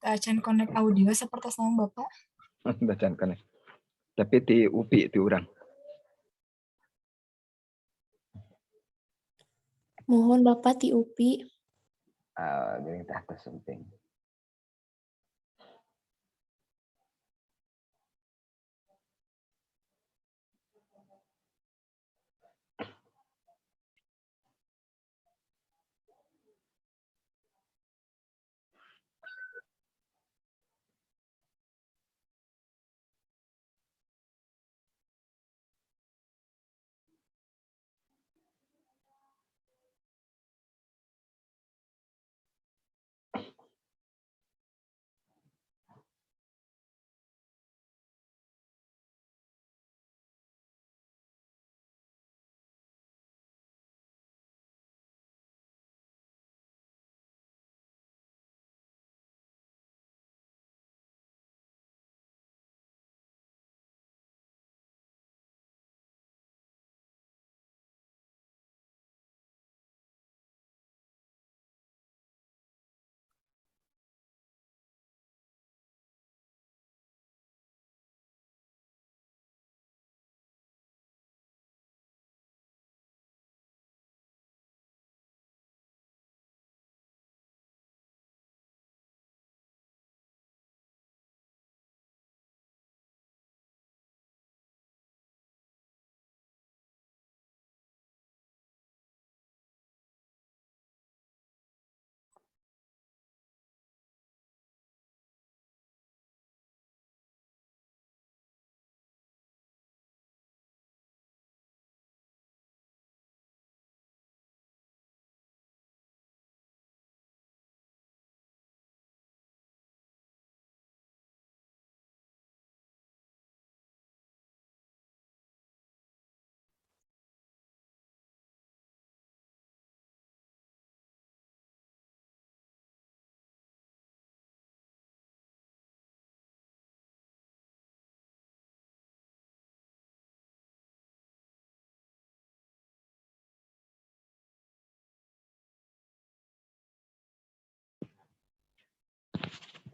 Acan connect audio sapertos nama Bapak. Bacaan connect. Tapi ti UPI ti urang. Muhun, Bapak, ti UPI. Ah, geuning tah tos sumping.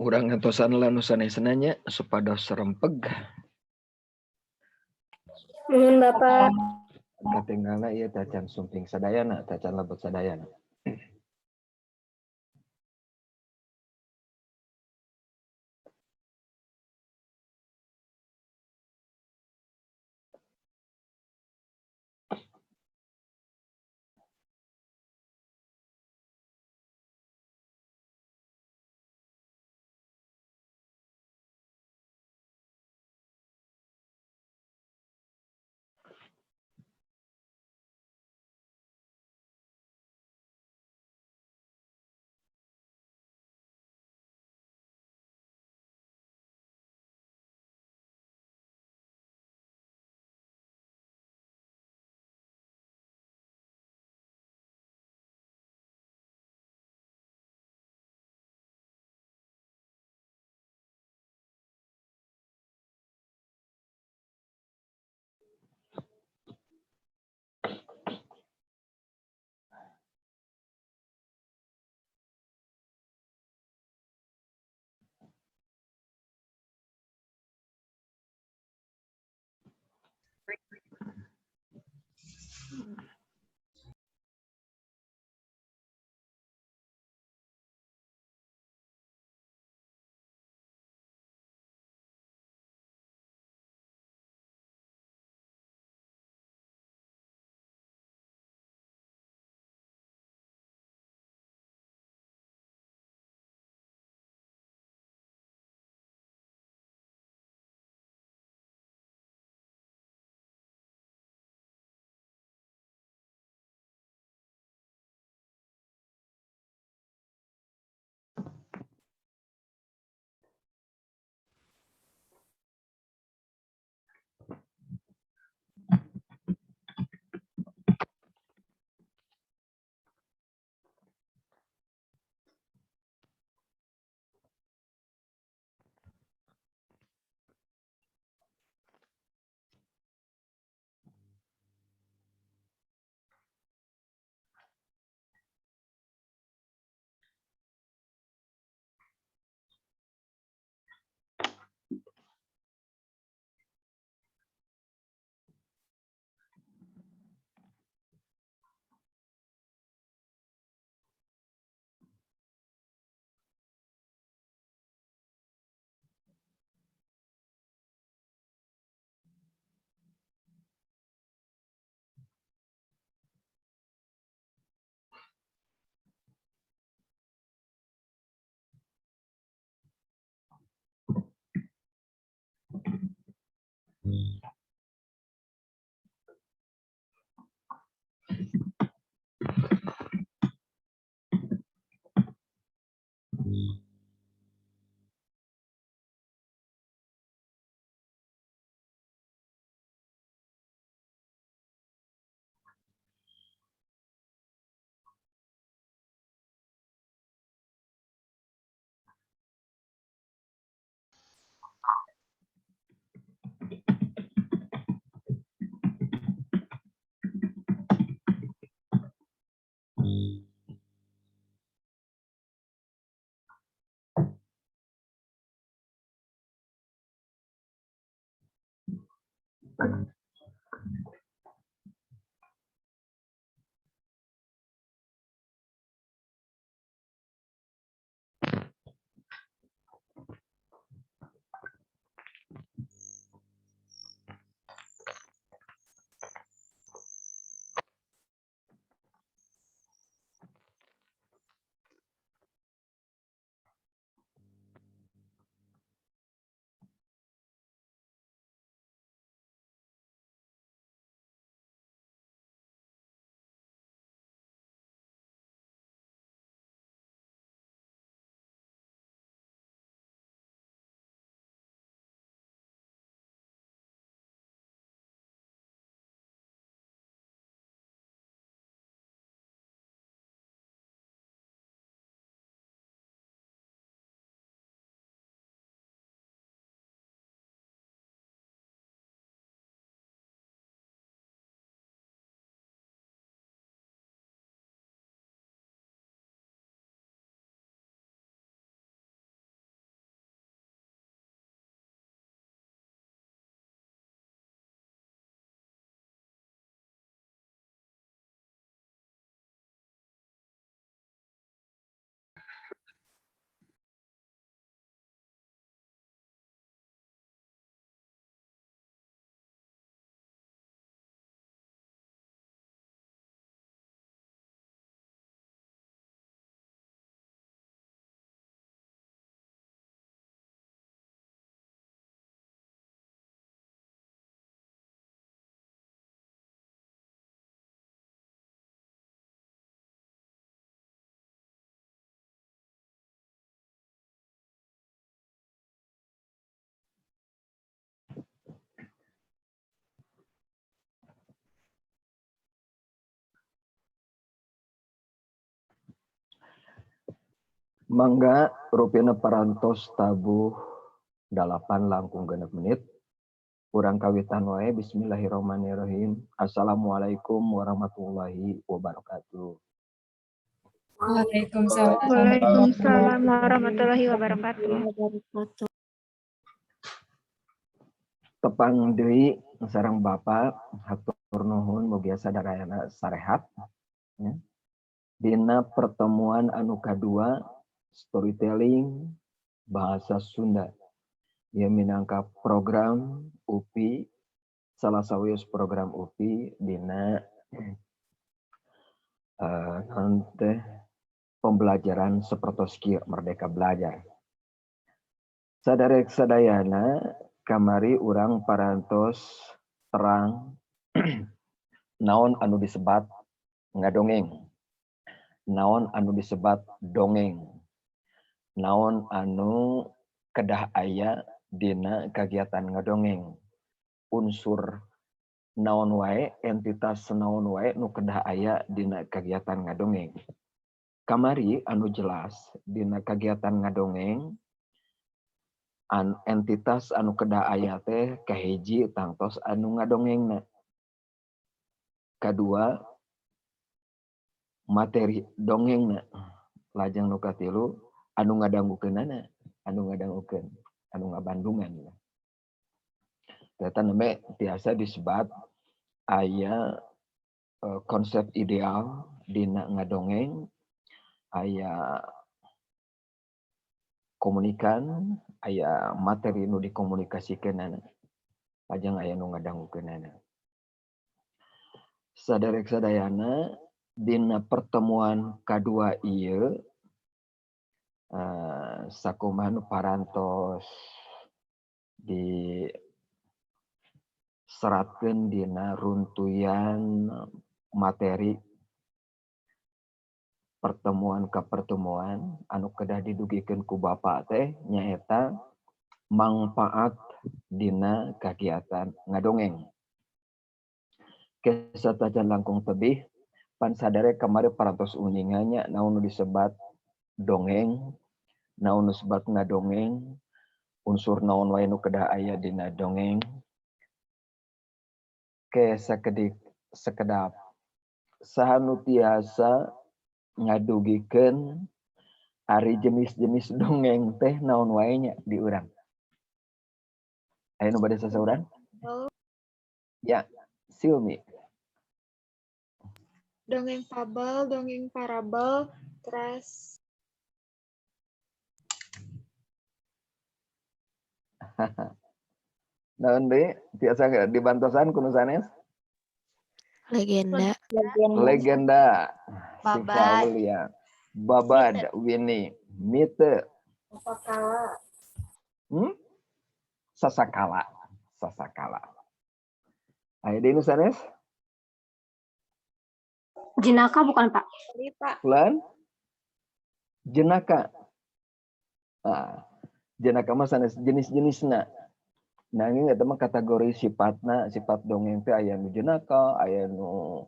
Urang ngantosan lah nu sanesna nya supados rempeg. Muhun, Bapak. Katinggalna ieu tacan sumping sadayana, tacan lebet sadayana. Mangga rupina parantos tabuh 8:06. Urang kawitan wae, bismillahirrahmanirrahim. Assalamualaikum warahmatullahi wabarakatuh. Waalaikumsalam. Waalaikumsalam warahmatullahi wabarakatuh. Tepang deui sareng Bapak, hatur nuhun mugia sadarayana sarehat ya. Dina pertemuan anu kadua storytelling bahasa Sunda. Ieu minangka program UPI, salah sawios program UPI dina naon teh, pembelajaran sapertos kieu Merdeka Belajar. Saderek sadayana, kamari urang parantos terang naon anu disebat ngadongeng, naon anu disebat dongeng, naon anu kedah aya dina kagiatan ngadongeng, unsur naon wae, entitas naon wae nu kedah aya dina kagiatan ngadongeng. Kamari anu jelas dina kagiatan ngadongeng entitas anu kedah aya teh kahiji tangtos anu ngadongengna, kadua materi dongengna, lajeng nu katilu anu ngadangukeunana, anu ngadangukeun, anu ngabandungan. Eta nembe tiasa disebat aya konsep ideal dina ngadongeng, aya komunikan, aya materi nu dikomunikasikeunana, lajeng aya nu ngadangukeunana. Saderek sadayana, dina pertemuan kadua ieu sakumaha nu parantos diseratkeun dina runtuyan materi pertemuan ke pertemuan anu kedah didugikeun ku Bapak teh nyaeta mangpaat dina kagiatan ngadongeng. Kesatajan langkung tebih pan sadare kamari parantos uningannya naon nu disebat dongeng, naon nu disebat ngadongeng, unsur naon wae nu kedah aya dina dongeng. Ke sakedik sekedap saha nu tiasa Ngadugikeun ari jenis-jenis dongeng teh naon wae nya di urang. Aya nu bade sasauran? Ya, Silmi. Dongeng fabel, dongeng parabel, terus Naon deui? Tiasa dibantosan ku nu sanes? Legenda. Legenda. Babad. Sifa. Babad, Winnie. Mite. Sasakala. Sasakala. Sasakala. Aya deui nu sanes? Jenaka bukan, Pak? Pak. Fulan? Jenaka. Ah, jenaka mah sanes jenis-jenisna. Nanging eta mah kategori sifatna, sifat dongeng teh aya nu jenaka, aya nu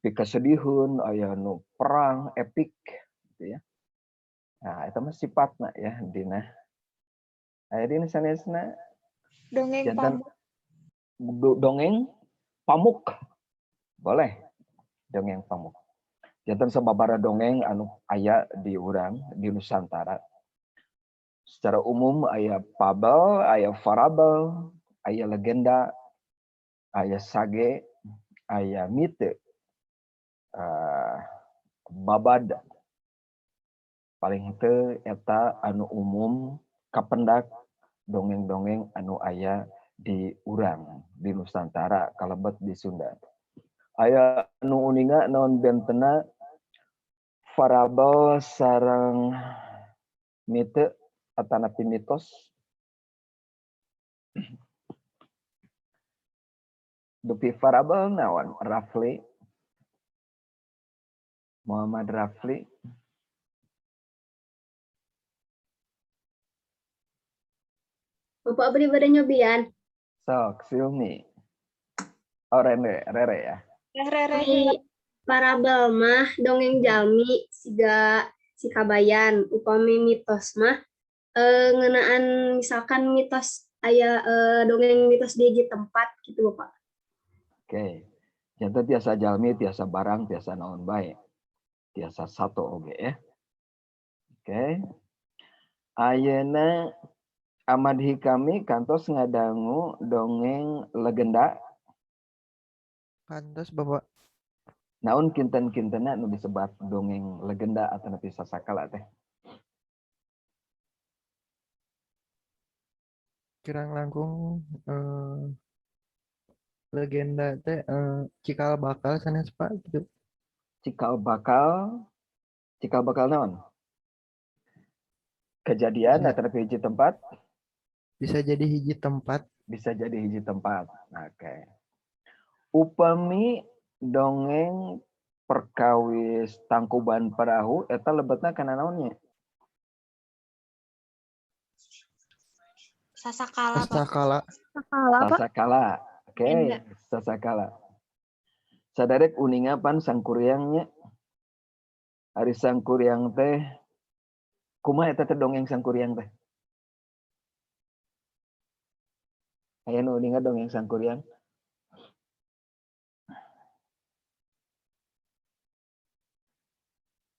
pikasediheun, aya nu perang, epik gitu ya. Nah, eta mah sifatna ya dina. Aya dina sanesna. Dongeng Janten pamuk. Dongeng pamuk. Boleh. Dongeng pamuk. Janten sababaraha dongeng anu aya di urang di Nusantara. Secara umum aya fabel, aya parabel, aya legenda, aya sage, aya mite, babad. Paling teu eta anu umum kapendak dongeng-dongeng anu aya di urang di Nusantara kalebet di Sunda. Aya anu uninga naon bentena parabel sareng mite atanapi mitos? Dupi parabel naon? Rafli, Muhammad Rafli. Bapak abdi bade nyobian. Sok, Silmi. Oh, Rere, Rere ya. Rere. Parabel mah dongeng jalmi siga si kabayan, upami mitos mah ngeunaan misalkan mitos aya dongeng mitos di hiji tempat gitu, Bapak. Oke. Janten tiasa jalmi, tiasa barang, tiasa naon bae. Tiasa sato oge ya. Oke. Ayeuna Ahmad Hikami kantos ngadangu dongeng legenda? Kantos, Bapak. Naon kinten-kintenna nu disebat dongeng legenda atanapi sasakala teh? Kirang langkung legenda teh cikal bakal sanes, Pak, gitu. Cikal bakal, cikal bakal naon? Kejadian atanapi hiji tempat? Bisa jadi hiji tempat. Bisa jadi hiji tempat. Oke. Upami dongeng perkawis Tangkuban Perahu eta lebetna kana naonnya? Sasakala, Pak. Sasakala. Sasakala, Pak. Sasakala. Oke, Legenda. sasakala. Saderek uninga pan Sangkuriang nya. Ari Sangkuriang teh kumaha eta teh dongeng Sangkuriang teh? Aya nu uninga dongeng Sangkuriang?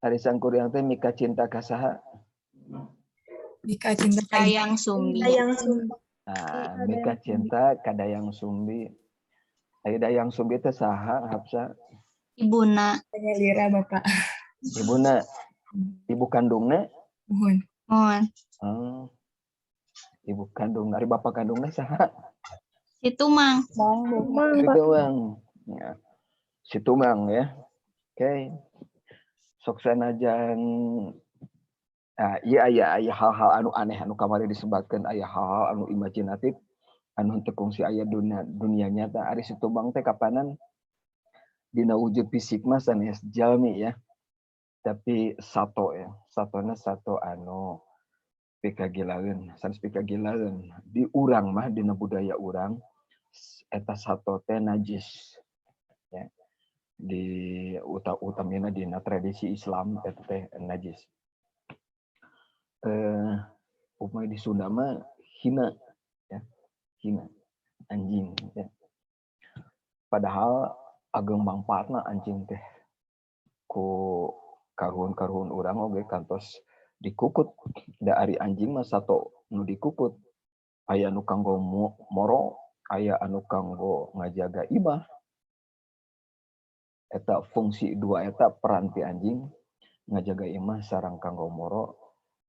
Ari Sangkuriang teh mika cinta ka saha? Mika cinta ka Dayang Sumbi. Dayang Sumbi. Nah, mika cinta ka Dayang Sumbi. Ari Dayang Sumbi teh saha, Hapsa? Ibuna. Lira, Bapak. Ibuna. Ibu kandungna? Muhun. Mohon. Ibu kandung, ari bapak kandungna saha? Si Tumang. Mang, Bapak. Si Tumang. Ya. Si Tumang ya. Oke. Sok sanajan ah, iya aya aya hal-hal anu aneh anu kamari disebatkeun, aya hal-hal anu imajinatif anu henteu kungsi aya dunia dunia nyata. Ari si Tumang teh kapanan dina wujud fisik mah sanes jalmi ya. Tapi sato ya. Satona sato anu pikagilaeun, sanes pikagilaeun. Di urang mah dina budaya urang eta sato teh najis. Ya. Di utamina dina tradisi Islam eta teh najis. Upami di Sunda mah hina ya. Hina anjing ya. Padahal ageng mangfaatna anjing teh ku Karuhun-karuhun urang oge kantos dikukut. Da ari anjing mah sato nu dikukut. Aya nu kanggo moro, aya anu kanggo ngajaga imah. Eta fungsi dua eta peran ti anjing, ngajaga imah sareng kanggo moro,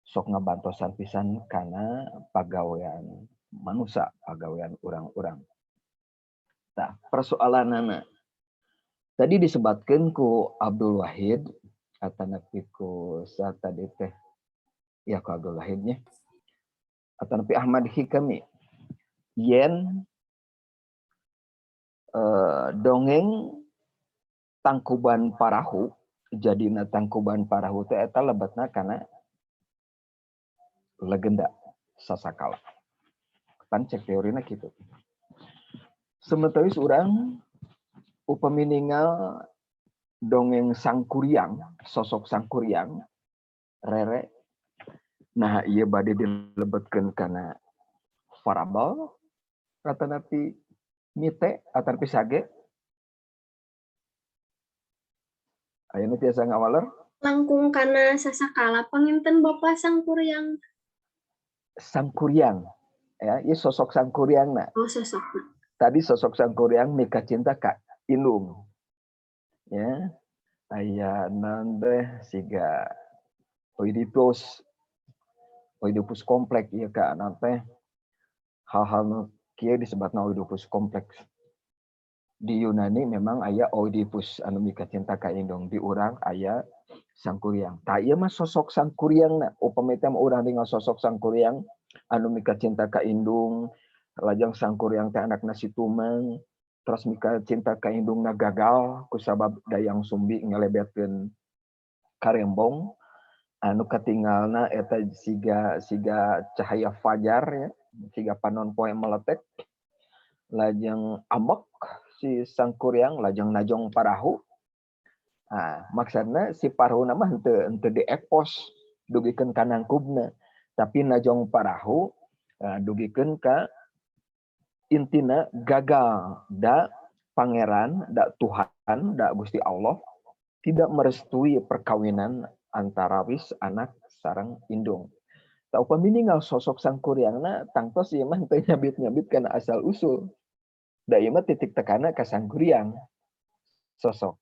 sok ngabantosan pisan kana pagawean manusa, pagawean urang-urang. Tah, persoalanana tadi disebatkeun ku Abdul Wahid atanapi ku saha tadi teh ya, ku Abdul Wahid nya atanapi Ahmad Hikami, yen dongeng Tangkuban Parahu jadina Tangkuban Parahu teh eta lebetna kana legenda sasakala. Pan cek teorina kitu. Sementawis urang upami ningal dongeng Sangkuriang, sosok Sangkuriang rere, nah ieu bade dilebetkeun kana parabel atanapi mite atanapi sage? Aya nu tiasa ngawaler? Langkung kana sasakala panginten, Bapak, Sangkuriang. Sangkuriang ya, ieu sosok Sangkuriangna. Oh, sosokna. Tadi sosok Sangkuriang mika cinta ka indung ya, aya naon teh siga Oedipus, Oedipus kompleks ieu ka naon teh, hal-hal nu kieu disebutna Oedipus kompleks. Di Yunani memang aya Oedipus anu mika cinta ka indung, di urang aya Sangkuriang. Tah, ieu mah sosok Sangkuriangna. Upami teh urang ningal sosok Sangkuriang anu mika cinta ka indung, lajeng Sangkuriang teh anakna si Tumang, terus mika cinta ka indungna gagal kusabab Dayang Sumbi ngelebetkeun karembong anu katingalna eta siga siga cahaya fajar ya, siga panon poe meletek, lajeng ambek si Sangkuriang, lajeng najong parahu. Nah, maksudna si parahuna mah henteu henteu diekpos dugikeun ka nangkubna, tapi najong parahu dugikeun ka intina gagal, da pangeran, da Tuhan, da Gusti Allah tidak merestui perkawinan antara wis anak sareng indung. Tah, upami ningal sosok Sangkuriangna, tangtos ieu mah teu nyabit-nyabit kana asal usul. Da ieu mah titik tekana ka Sangkuriang sosok.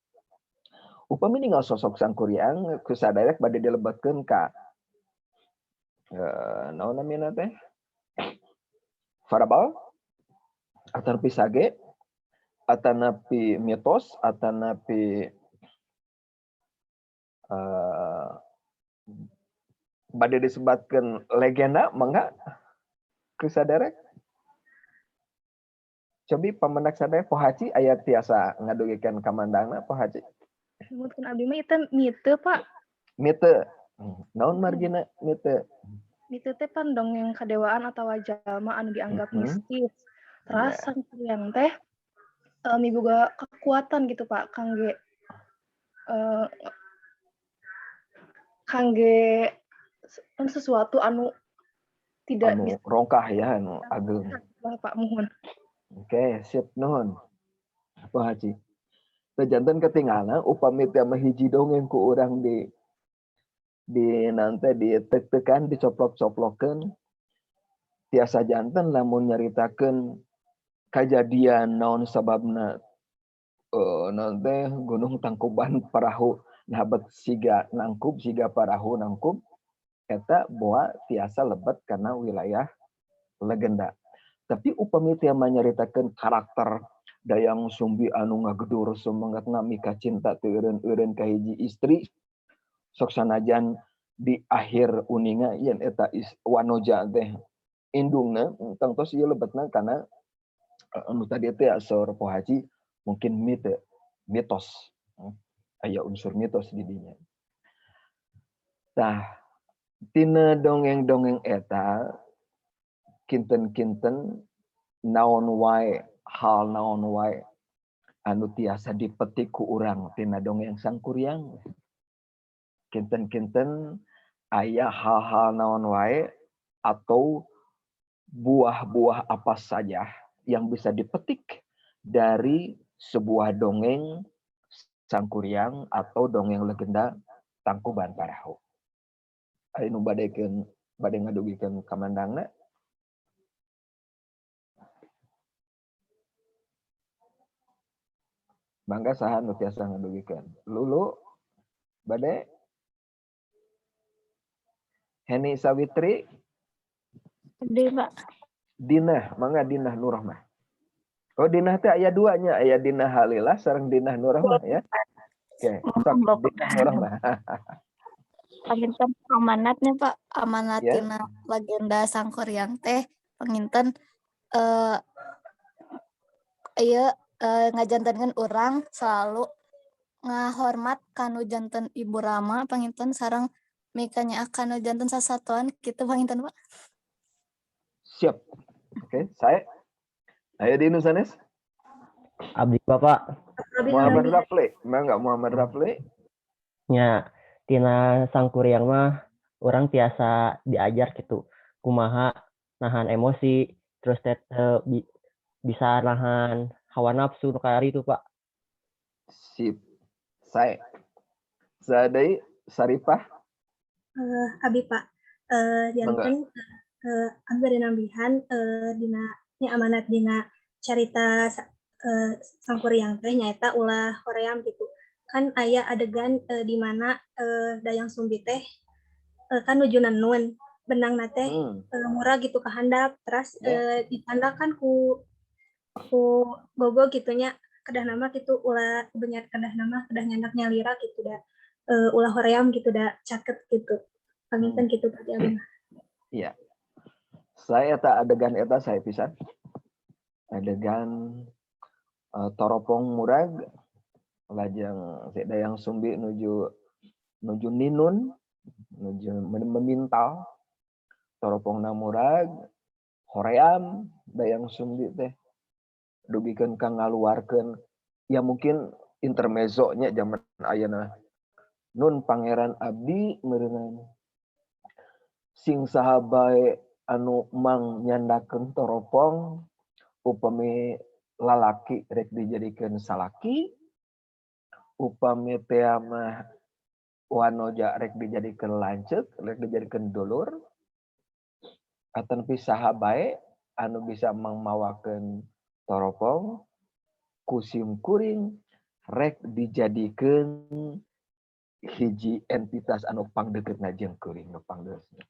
Upami ningal sosok Sangkuriang ku saderek bade dilebetkeun ka naon namina teh? Parabel atanapi sage atanapi mitos atanapi bade disebatkeun legenda, mangga ku saderek. Cobi pamendak sadaya, Pohaci, aya tiasa ngadugikeun kamandangna, Pohaci? Numutkeun abdi mah ieu mite, Pak. Mite. Naon margina mite? Mite teh pan dongeng kadewaan atawa jalma anu dianggap mistis. Teras Sangkuriang teh miboga kekuatan gitu, Pak, kangge kangge sesuatu anu tidak anu bisa rongkah ya, anu ageng. Pak, muhun. Oke, sip, nuhun, Pak Haji. Teh janten ketinggalan upami teh mah hiji dongeng ku urang di nanti ditek-tekan, dicoplok-coplokeun, tiasa janten lamun nyaritakeun kajadian naon sababna naon teh Gunung Tangkuban Parahu nahabet siga nangkub, siga parahu nangkub, eta boa tiasa lebet karena wilayah legenda. Tapi upami teh nyaritakeun karakter Dayang Sumbi anu ngagedur semangatna mika cinta teu eureun-eureun ka hiji istri, sok sanajan di akhir uninga yen eta wanoja teh indungna, tangtos ieu lebetna kana anu tadi teh saur Po Haji, mungkin mite, mitos, aya unsur mitos di dinya. Tah, tina dongeng-dongeng eta kinten-kinten naon wae, hal naon wae anu tiasa dipetik ku urang tina dongeng Sangkuriang? Kinten-kinten aya hal-hal naon wae atau buah-buah apa saja yang bisa dipetik dari sebuah dongeng Sangkuriang atau dongeng legenda? Tangkuban Parahu. Aya nu badekeun bade ngadugikeun kamandangna? Mangga saha nu tiasa ngadugikeun? Lulu bade? Heni Sawitri? Abdi, Pak. Dinah, mangga Dinah Nurrahmah. Oh, Dinah teh aya dua nya, aya Dinah Halilah sareng Dinah Nurrahmah ya. Oke, sok Dinah Nurrahmah. Panginten amanatnya, Pak, amanat Ya. tina legenda Sangkuriang teh panginten ieu ngajantenkeun urang selalu ngahormat kanu janten Ibu Rama panginten sareng mikanyaah kanu janten sasatoan kitu panginten, Pak. Siap. Oke, saya. Ayo di sanes. Abdi, Bapak. Muhammad Rafli. Mangga Muhammad Rafli. Nya, tina Sangkuriang mah urang tiasa diajar gitu kumaha nahan emosi, terus teh bisa nahan hawa nafsu nu itu, Pak. Sip. Saya. Sadai Saripah. Abi, Pak. Janten abi bade nambihan dina nya amanat dina carita Sangkuriang teh nyaeta ulah hoream gitu. Kan aya adegan di mana Dayang Sumbi teh kan nuju nenun benangna teh murag gitu ka handap, terus ditandakan ku gogo gitu nya, kedah nama gitu ulah benyat, kedah nama kedah nyandak nyalira gitu da, ulah hoream gitu da caket gitu. Panginten gitu, Pak, di abi mah. Iya. Saya tak adegan eta saya pisan. Adegan toropong murag, lajeng si Dayang Sumbi nuju nuju ninun, nuju memintal, toropongna murag, hoream Dayang Sumbi teh dugikeun ka ngaluarkeun, ya mungkin intermezzo nya zaman ayeuna, "Nun, pangeran abdi meureunan, sing saha bae anu mang nyandakeun toropong, upami lalaki rek dijadikeun salaki, upami tea mah wanoja rek dijadikeun lanceuk, rek dijadikeun dulur, atanapi saha bae anu bisa mangmawakeun toropong ku sim kuring rek dijadikeun hiji entitas anu pangdeukeutna jeung kuring nu pangdeusna."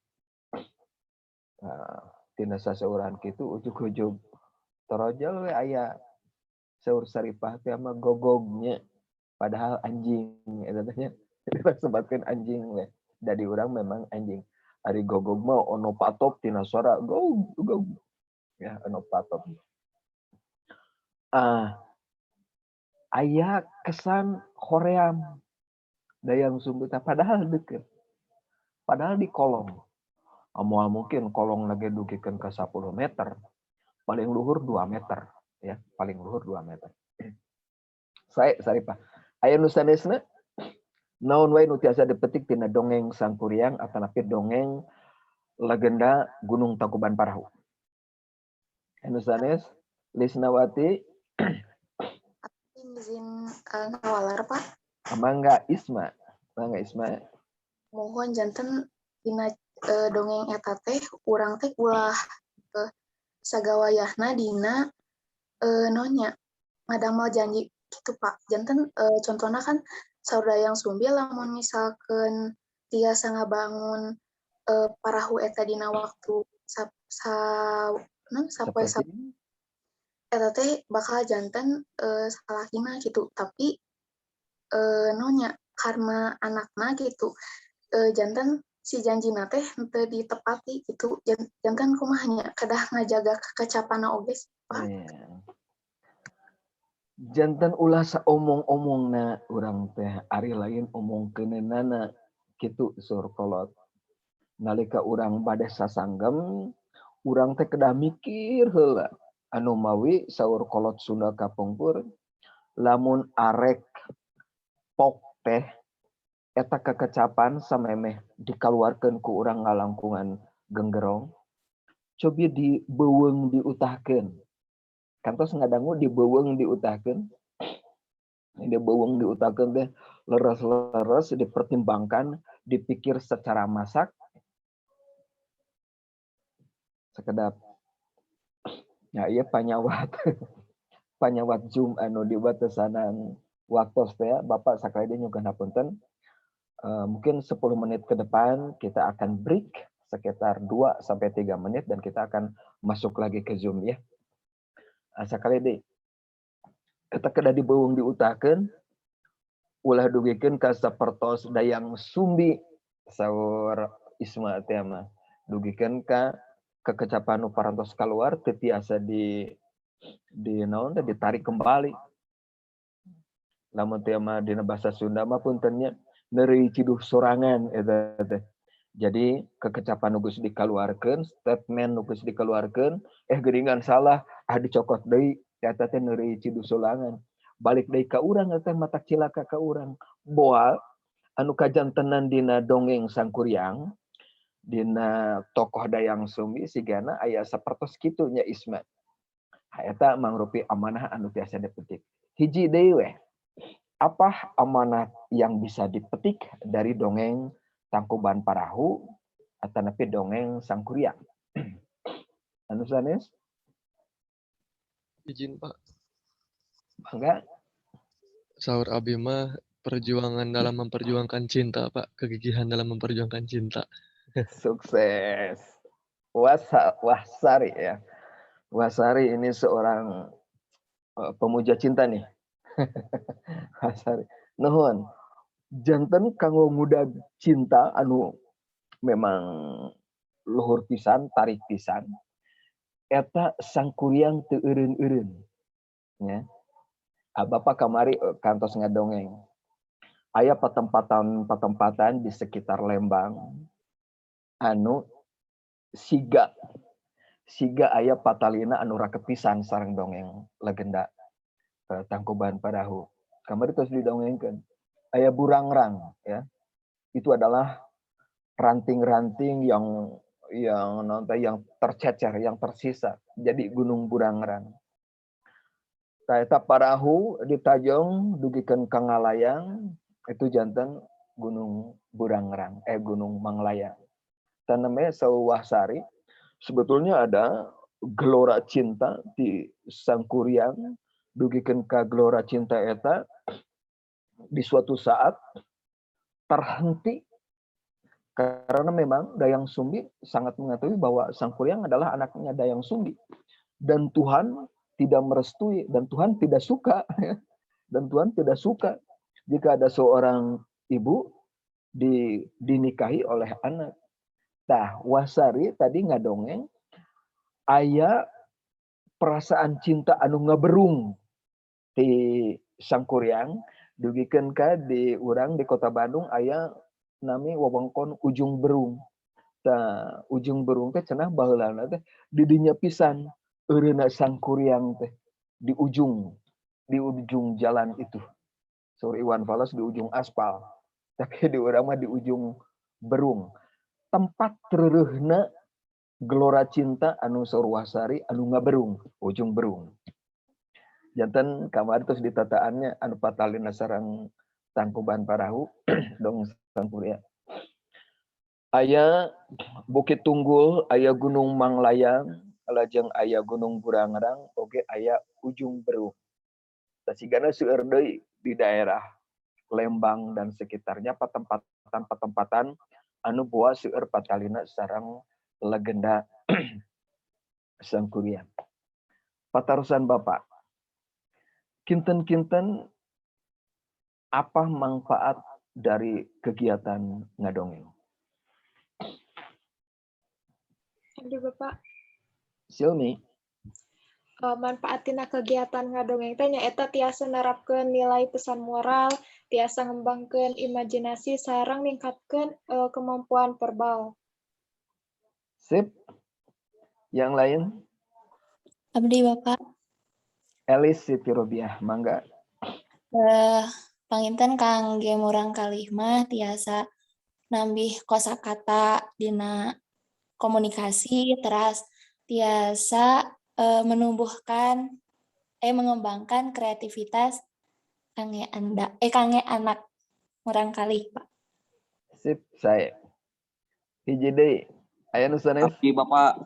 Nah, tina sasauran kitu ujug-ujug torojol we aya saur Saripah teh mah gogognya, padahal anjing eta teh nya, disebatkeun anjing we da di urang memang anjing. Ari gogog mah onopatop tina suara gog gog ya, onopatop. Ah, aya kesan hoream Dayang Sumbi teh, padahal deukeut, padahal di kolong. Moal mungkin kolong lagi dugikeun ka 10 meter, paling luhur 2 meter ya, paling luhur 2 meter. Sae, Saripah. Aya nu sanesna? Naon wae nu tiasa dipetik tina dongeng Sangkuriang atanapi dongeng legenda Gunung Tangkuban Parahu? Anu sanes? Lisnawati. Izin ngawaler, Pak. Mangga Isma, mangga Isma. Muhun, janten dina dongeng eta teh urang teh ulah sagawayahna dina nonya ngadamel janji gitu, Pak. Janten contohna kan saur Dayang Sumbi lamun misalkeun tiasa ngabangun parahu eta dina waktu sa naon sapoe Saperti eta teh bakal janten salakina gitu, tapi nonya karena anakna gitu, janten si janjina teh henteu ditepati gitu. Janten kumaha nya, kedah ngajaga kekecapanna oge sih, Pak. Iya. Janten ulah saomong-omongna urang teh, ari lain omongkeuneunana kitu saur kolot. Nalika urang bade sasanggem, urang teh kedah mikir heula. Anu mawi saur kolot Sunda kapungkur, lamun arek pok teh eta kekecapan samemeh dikaluarkeun ku urang ngalangkungan genggerong, cobi dibeuweung diutahkeun. Kantos ngadangu dibeuweung diutahkeun? Dibeuweung diutahkeun teh Leres-leres dipertimbangkan, dipikir secara masak. Sekedap. Ya, iya panyawat. Panyawat Zoom anu dibatesanan waktu teh, Bapak sakali deui nyuhunkeun hapunten. Mungkin 10 menit ke depan kita akan break sekitar 2 sampai 3 menit dan kita akan masuk lagi ke Zoom ya. Sakali deui. Eta kedah dibeuweung diutahkeun, ulah dugikeun ka sapertos Dayang Sumbi, saur Isma teh mah. Dugikeun ka kekecapan nu parantos kaluar teu tiasa di naon teh, ditarik kembali. Lamun teh mah dina bahasa Sunda mah, punten nya, neureuy ciduh sorangan eta teh. Jadi kekecapan nu geus dikaluarkeun, statement nu geus dikeluarkeun, eh geuningan salah, ah dicokot deui, eta teh neureuy ciduh sorangan. Balik deui ka urang eta matak cilaka ka urang. Boa anu kajantenan dina dongeng Sangkuriang, dina tokoh Dayang Sumbi sigana aya sapertos kitu nya, Isma. Eta mangrupi amanah anu tiasa dipetik. Hiji deui weh. Apa amanat yang bisa dipetik dari dongeng Tangkuban Parahu atanapi dongeng Sangkuriang? Anu sanes? Izin, Pak. Mangga. Saur abi mah perjuangan dalam memperjuangkan cinta, Pak. Kegigihan dalam memperjuangkan cinta. Sukses. Wahsari ya. Wahsari ini seorang pemuja cinta nih. Wahsari. Nuhun. Janten kanggo ngudag cinta anu memang luhur pisan, tarik pisan. Eta Sangkuriang teu eureun-eureun. Ya. Ah, Bapak kamari kantos ngadongeng. Aya patempatan-patempatan di sekitar Lembang anu siga siga aya patalina anu raket pisan sareng dongeng legenda Tangkuban Parahu. Kamari terus didongengkeun. Aya Burangrang ya. Itu adalah ranting-ranting yang nanti yang tercecer, yang tersisa. Jadi Gunung Burangrang. Tah eta parahu ditajong dugikeun ka ngalayang, itu janten Gunung Burangrang, eh, Gunung Manglayang. Tanamnya Sawahsari sebetulnya ada gelora cinta di Sangkuriang dugikeun ka gelora cinta eta di suatu saat terhenti karena memang Dayang Sumbi sangat mengetahui bahwa Sangkuriang adalah anaknya Dayang Sumbi dan Tuhan tidak merestui dan Tuhan tidak suka dan Tuhan tidak suka jika ada seorang ibu dinikahi oleh anak. Tah, Wasari tadi ngadongeng aya perasaan cinta anu ngaberung di Sangkuriang dugikeun ka di urang di Kota Bandung aya nami wewengkon Ujung Berung. Tah, Ujung Berung teh cenah baheulana teh di dinya pisan eureunna Sangkuriang teh di ujung jalan itu. Saur Iwan Fals di ujung aspal. Tapi di urang mah di Ujung Berung. Tempat reureuhna gelora cinta anu saur Wasari anu ngaberung, Ujung Berung. Janten kamari terus ditataannya anu patalina sareng Tangkuban Parahu dong Sangkuriang. Aya Bukit Tunggul, aya Gunung Manglayang, lajeng aya Gunung Burangrang, oge aya Ujung Berung. Sigana seueur deui di daerah Lembang dan sekitarnya patempatan-patempatan anu boa seueur patalina sareng legenda Sangkuriang. Patarosan Bapak. Kinten-kinten apa manfaat dari kegiatan ngadongeng? Abdi, Bapak. Silmi. Manfaat tina kegiatan ngadongeng teh nyaeta tiasa nerapkeun nilai pesan moral, tiasa ngembangkeun imajinasi sareng ningkatkeun kemampuan verbal. Sip. Yang lain? Abdi, Bapak. Elis Siti Robiah, mangga. Panginten kangge murangkalih mah tiasa nambih kosakata dina komunikasi, teras tiasa menumbuhkan eh mengembangkan kreativitas kangge anda eh kangge anak. Murangkalih, Pak. Sip, sae. Hiji deui. Aya nu sanes? Abdi, Bapak.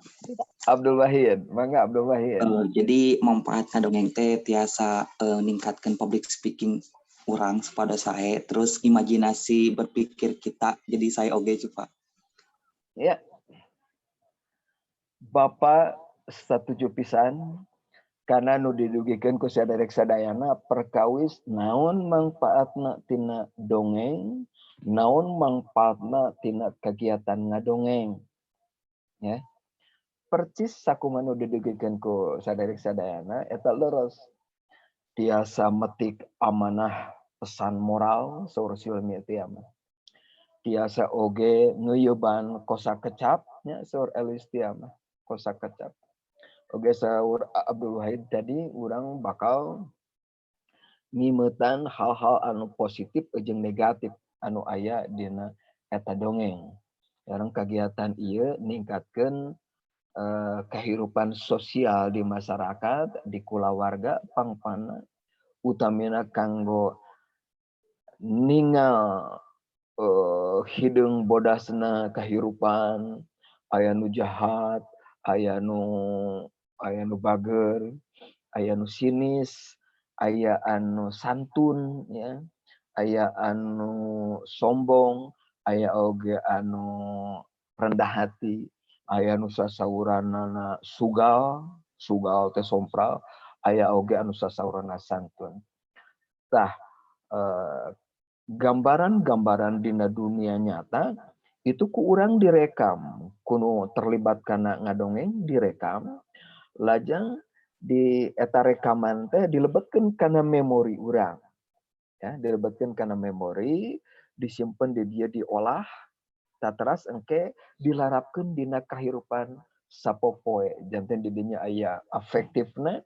Abdul Wahid. Mangga, Abdul Wahid. Jadi manfaat ngadongeng teh tiasa ningkatkan public speaking urang pada sae, terus imajinasi berpikir kita jadi sae oge sih, Pak. Ya. Bapak setuju pisan karena nu didugikeun ku saderek sadayana perkawis naon mangpaatna tina dongeng, naon mangpaatna tina kegiatan ngadongeng. Ya. Percis sakumaha nu didugikeun ku saderek sadayana eta leres. Tiasa metik amanah pesan moral saur Silmi mah. Tiasa oge ngeuyeban kosa kecap nya saur Elistia mah, kosa kecap. Oge saur Abdul Wahid tadi urang bakal ngimeutan hal-hal anu positif jeung negatif anu aya dina eta dongeng. Sareng kegiatan ieu ningkatkeun kehidupan sosial di masyarakat, di kulawarga pangpana, utamina kanggo ningal hideung bodasna kahirupan, aya nu jahat, aya nu bager, aya nu sinis, aya anu santun ya, aya anu sombong, aya oge anu rendah hati, aya nu sasauranana sugal, sugal teh sompral, aya oge anu sasauranna santun. Tah, gambaran-gambaran dina dunia nyata itu ku urang direkam, ku nu terlibat kana ngadongeng direkam, lajeng di eta rekaman teh dilebetkeun kana memori urang. Ya, dilebetkeun kana memori, disimpen di dieu, diolah, teras engke dilarapkeun dina kahirupan sapopoe. Janten di dinya aya afektifna,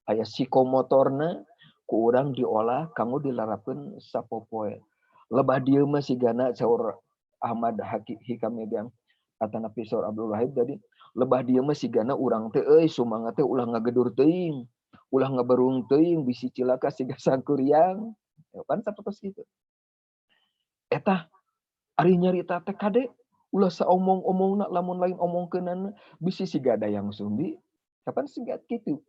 aya psikomotorna, ku urang diolah kanggo dilarapkeun sapopoe. Lebah dieu mah sigana saur Ahmad Hikam ge atanapi saur Abdul Wahid tadi, lebah dieu mah sigana urang teh euy sumangat teh ulah ngagedur teuing, ulah ngaberung teuing, bisi cilaka siga Sangkuriang. Ya kan sapertos kitu. Eta ari nyarita teh kade ulah saomong-omongna, lamun lain omongkeunana bisi siga Dayang Sumbi, kapan siga kitu.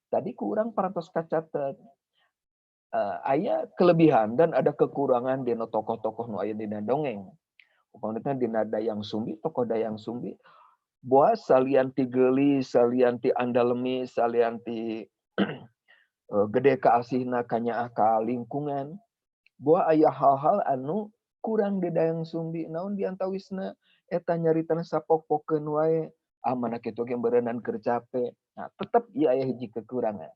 Tadi ku urang parantos kacatet aya kelebihan dan ada kekurangan dina tokoh-tokoh nu aya dina dongeng. Upamina dina Dayang Sumbi, tokoh Dayang Sumbi, boa salian ti geulis, salian ti andalemi, salian ti gede kaasihna kanyaah ka lingkungan, boa aya hal-hal anu kurang di Dayang Sumbi. Naon diantawisna? Eta nyaritana sapok-pokeun wae. Ah, mana kitu ge beureunan keur cape. Nah, tetep ieu aya hiji kekurangan.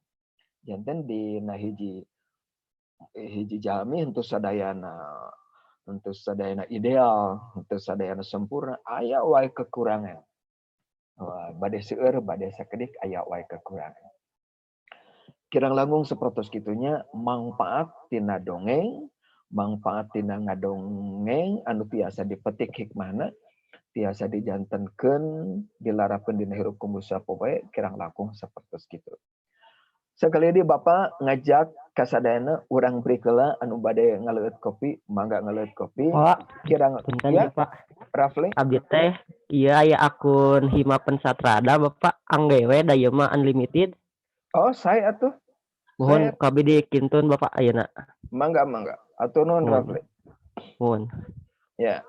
Janten dina hiji hiji jalmi henteu sadayana ideal, henteu sadayana sempurna, aya wae kekurangan. Wah, bade seueur, bade sakedik aya wae kekurangan. Kirang langkung sapertos kitu nya mangpaat tina dongeng, mangpaat tina ngadongeng anu tiasa dipetik hikmahna, tiasa dijantenkeun, dilarapkeun dina hirup kumaha sapopoe, kirang langkung sapertos kitu. Sakali deui Bapak ngajak kasadayana urang break heula, anu bade ngaleueut kopi, mangga ngaleueut kopi. Pak, Kirang punten ya, ya, Pak. Rafli. Abdi teh ieu aya akun Hima Pensatrada, Bapak, angge we da ieu mah unlimited. Oh, sae atuh. Mohon Sae. ku abdi dikintun, Bapak, ayeuna. Mangga, mangga. Hatur nuhun, Mohon. Rafli. Mohon. Ya.